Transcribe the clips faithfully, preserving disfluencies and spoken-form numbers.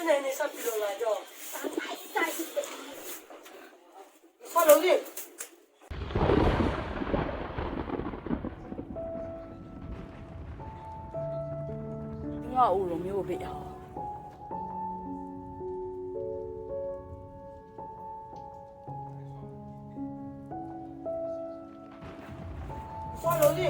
Nei, nei, sa pilo la jo. Sa lo ni. Nga u lo mi u be ya. Sa lo ni.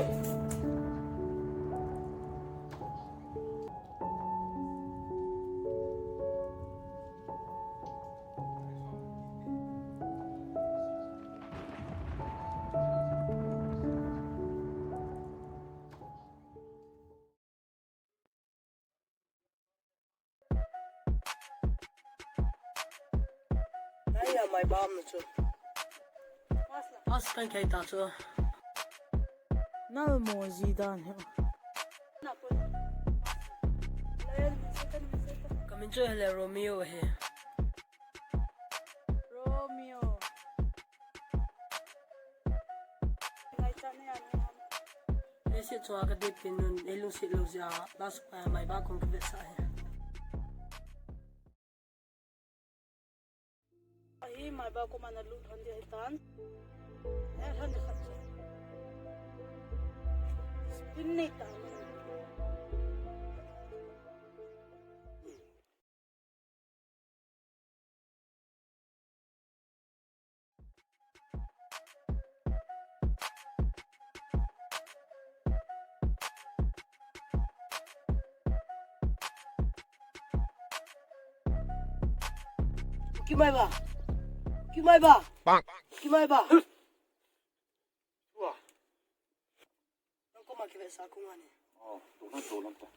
Ai, ya mai bam na chu. Pas kai kai ta chu. Nal mo ji dan he. Ka min chu hele Romeo he. Romeo. Ngai cha ne ani. Ei se chua ka dip pin nun, ei lungset lou jeh a, last pa mai ba kong ka vetsah he. Ahi, mai ba ko mana lut hon dia hitan. Eh, hon dia khat. Spin nei tan. Kimai ba. Kimai ba. Bang. Kimai ba. Tua. Nang ko ma kive sa ko ngani. Oh, tu na tu na tu.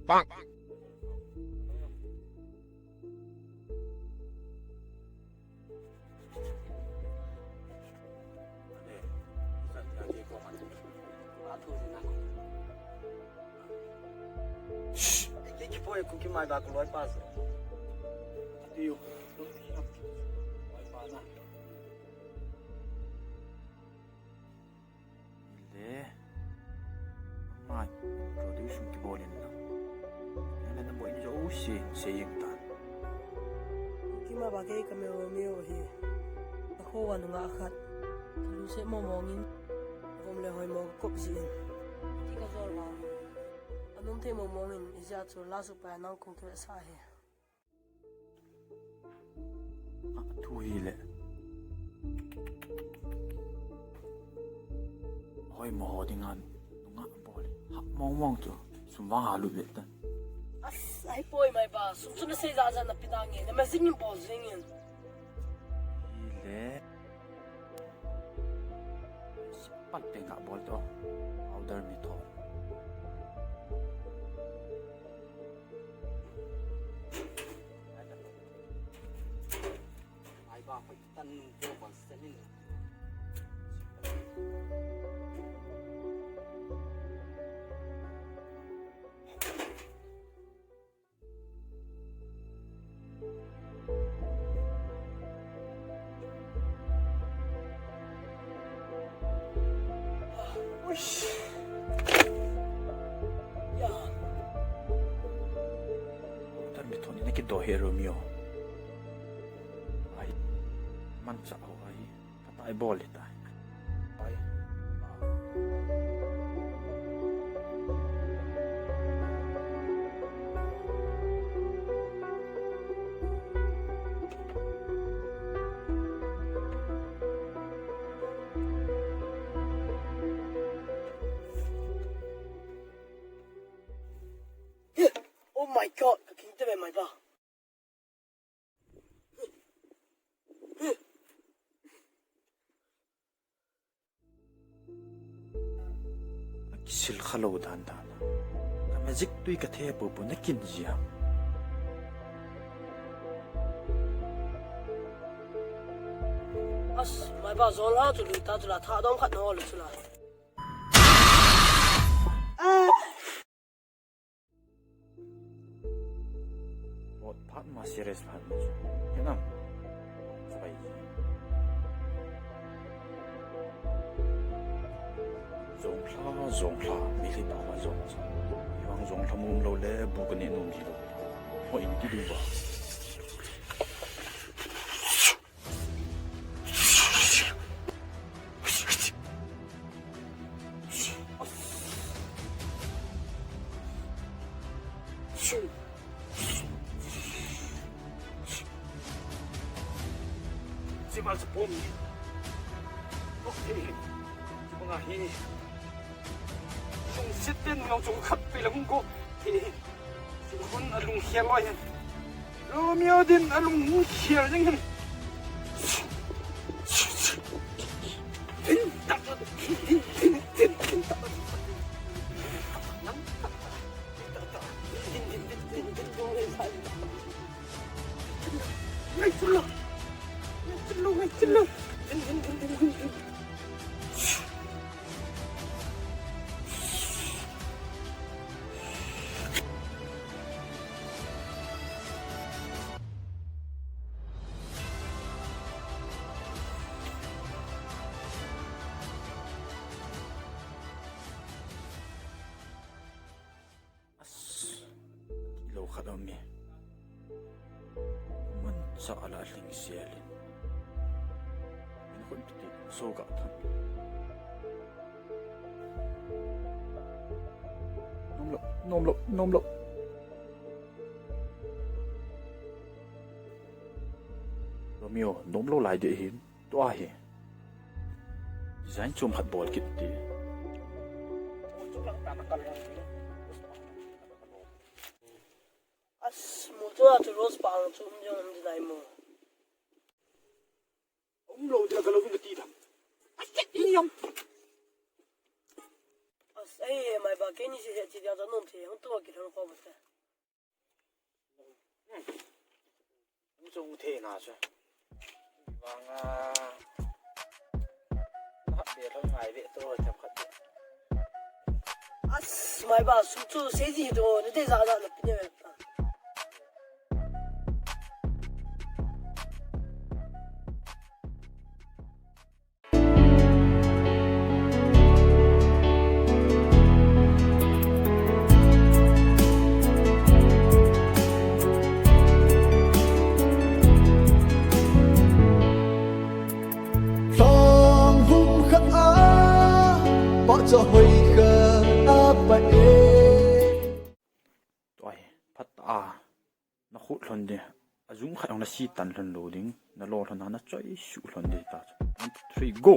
Bang. Shh, eki ki poi ku ki mai ba ku loi pa so. Ati yo. Loi pa na. Ile. Mai, introduce kibol in lang. Nang na boi ni jo si, si yung tan. Kima ba kei ka mi Romeo hi. Ka kho wa nunga khat. Ka lungset mong mong in. Vom le hoi mo ka kop ji in. Ti ka jol wa. Anum thei mong mong in. Ijat chu last pa nang kong kivetsah hi. A thu hi le. Hoi mo ho dinga nunga bol. Hap mong mong chu. Sum vang ha lut ve ta. As, ahi poi mai ba. Sum chu na sei ja ja na pi ta nge. Na ma jing in bol jing in. Hi le. Sipat pe nga bol to. Powder mi tho. Ai ba, khoi tan nung ko bol senin. Uish. Ya. Tan mi thon ni ki do he Romeo. Ai. Man cha ho ai. Ka tai bol le tai. Ai. Oh my God, ka king te mai ba. Kisil kha lou dan dan. Ka magic tui ka the pu pu na kin jia. As, mai ba zol ha chu lui ta chu la tha dom khat no le chu la. Ot phat ma serious phat ma chu. Hinam. Sabai. Jong lha, jong lha, mi lhi pa ma jong. Jong, jong lha mum lo le, bu ka ne nom ji lo. Ho in ti du ba. Simal sa pom. Okay. Sa mga hi. Sung sitin ngau sung khat pi lang ko. Hi. Sung kun alung hial lo hin. Romeo din alung hial jing hin. Tin tak tin tin tin tin tak. As, lo khat a um e. Manchah a la hling sial in. Min khun piti so ka than. Nom lo, nom lo, nom lo. Romeo, nom lo lai de hin. Tua hi. Design chom khat bol kit ti. As, mu tua chu rose pa ang chu um jong um di lai mo. Um lo dia ka lo vin ka ti tham. As, ti yam. As, ai, mai ba ke ni si he ti dia ta nom the, hung tua ki thang ko ba ta. Hung chung the na chu. Vang a. Na hap be lo ngai ve to tham khat. As, mai ba su chu se ji to, ni te za za na pi ne ta. Lhong hum khat a, pahcha hoi khat a pa e. Tua hi, phat a. Na khut lhon ding. A jung khat hong na si tan lhon lo ding. Na lo lhon na choi su lhon ding ta. One, two, three, go.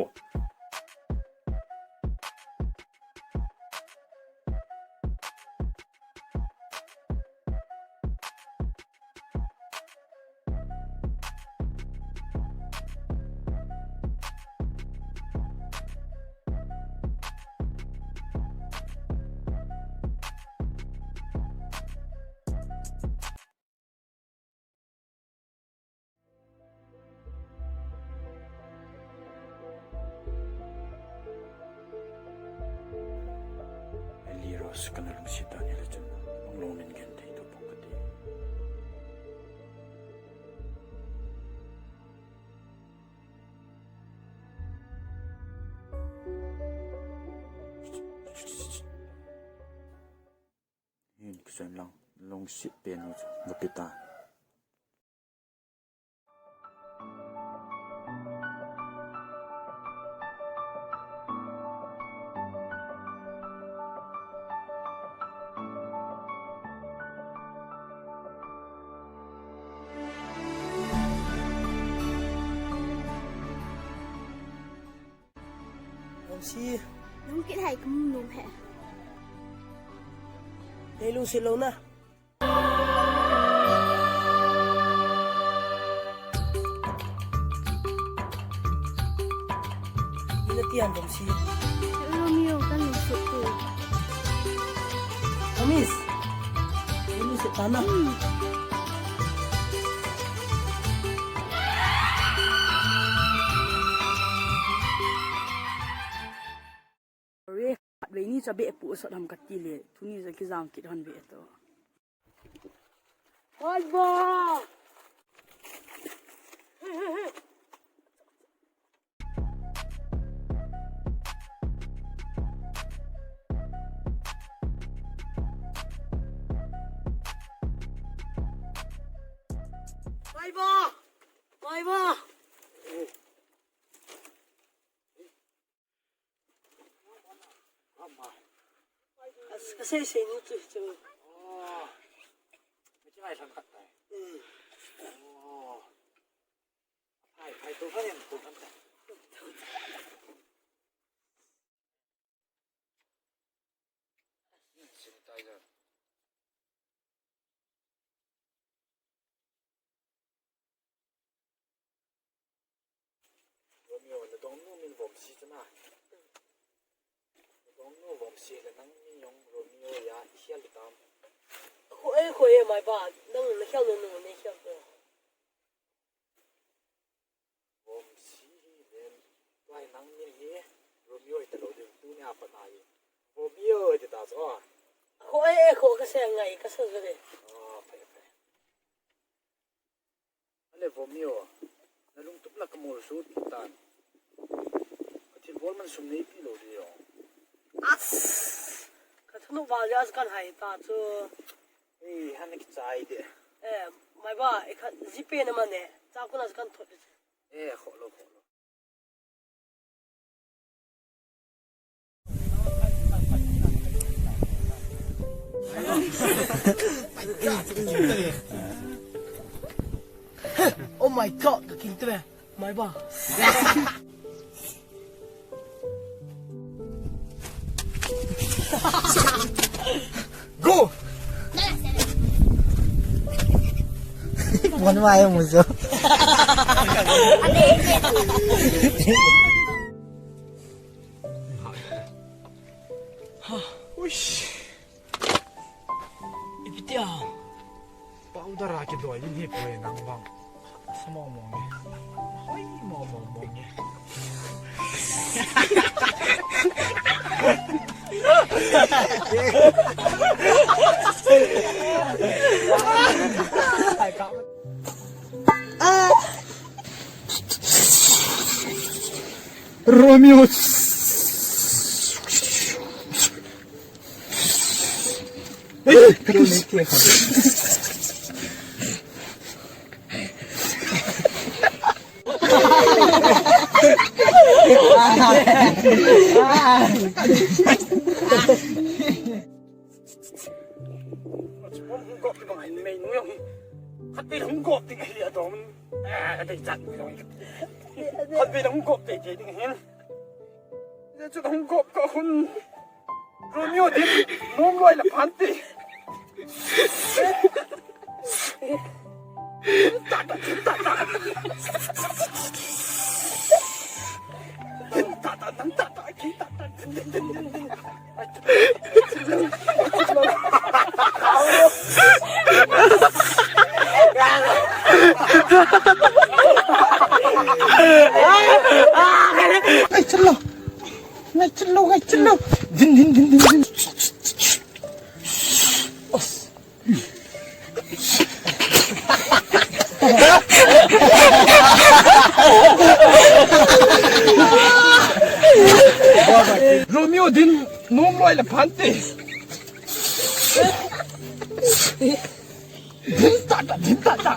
Eli Rose kana lungset dan hile chun, lunglung min gen thei to pong kati. Hin, kisem lang, lungset pen u chu, gapi ta. Vamsi. Lungkit hai ka mu nom he. Nei lungset lou na. Ni na ti ham Vamsi. Romeo, ka lungset tu. Promise. Nei lungset ta na. Hmm. Re, khatvei ni cha be pu sot ham kati le, tuni cha kijam kit hon ve to. Hoi bo! Hey, hey, hey. Ai ba. Ka, ka sei sei ni chu chu. Oh. Mi chi mai san khat tai. Hmm. Oh. Ai, ai, tu kan en, tu kan tai. Sanitizer. Romeo, na dongnu min Vomsi chu na. Na dongnu Vomsi le nang min jong Romeo a i khel tam. Khu e, khu e, mai ba, nang na khel nu nu, na khel nu. Vomsi hi len, tua hi nang min hi Romeo hi ta lou ding, tuni a pat na hi. Romeo hi ta chu. Khu e, khu ka sei ngai, ka sa jo de. Oh, phai, phai. Ale Romeo, na lungtup la ka mol sut tan. Ka thil bol man sum nei pi lou ding jong. As! Ka thunuk val ja kan hai ta chu. Ei, han ki chai de. Eh, mai ba, e kha GPay na man e. Cha ko na kan thot. Eh, kho lo, kho lo. Oh my God, ka king tre. Mai ba. Go! Bon mai muzo. Uish. Ipi tia. Powder a kidoi ding hi poi nang bang. Sa mo mo nge. Hoi mo mo mo nge. Romeo. Hung kop ti bang hin mei nu jong hi. Khat vei hung kop ti hi a dong. Eh, a dei chat nu jong hi. Khat vei hung kop ti ti ding hin. Chu hung kop ka hun. Romeo din nom loi la phan ti. Ta ta ta ta. Ta ta ta ta ta. Ai, chalo. Ngai chalo, ngai chalo. Din, din, din, din, din. Os. Romeo din nom loi la phan ti. Din ta ta, din ta ta.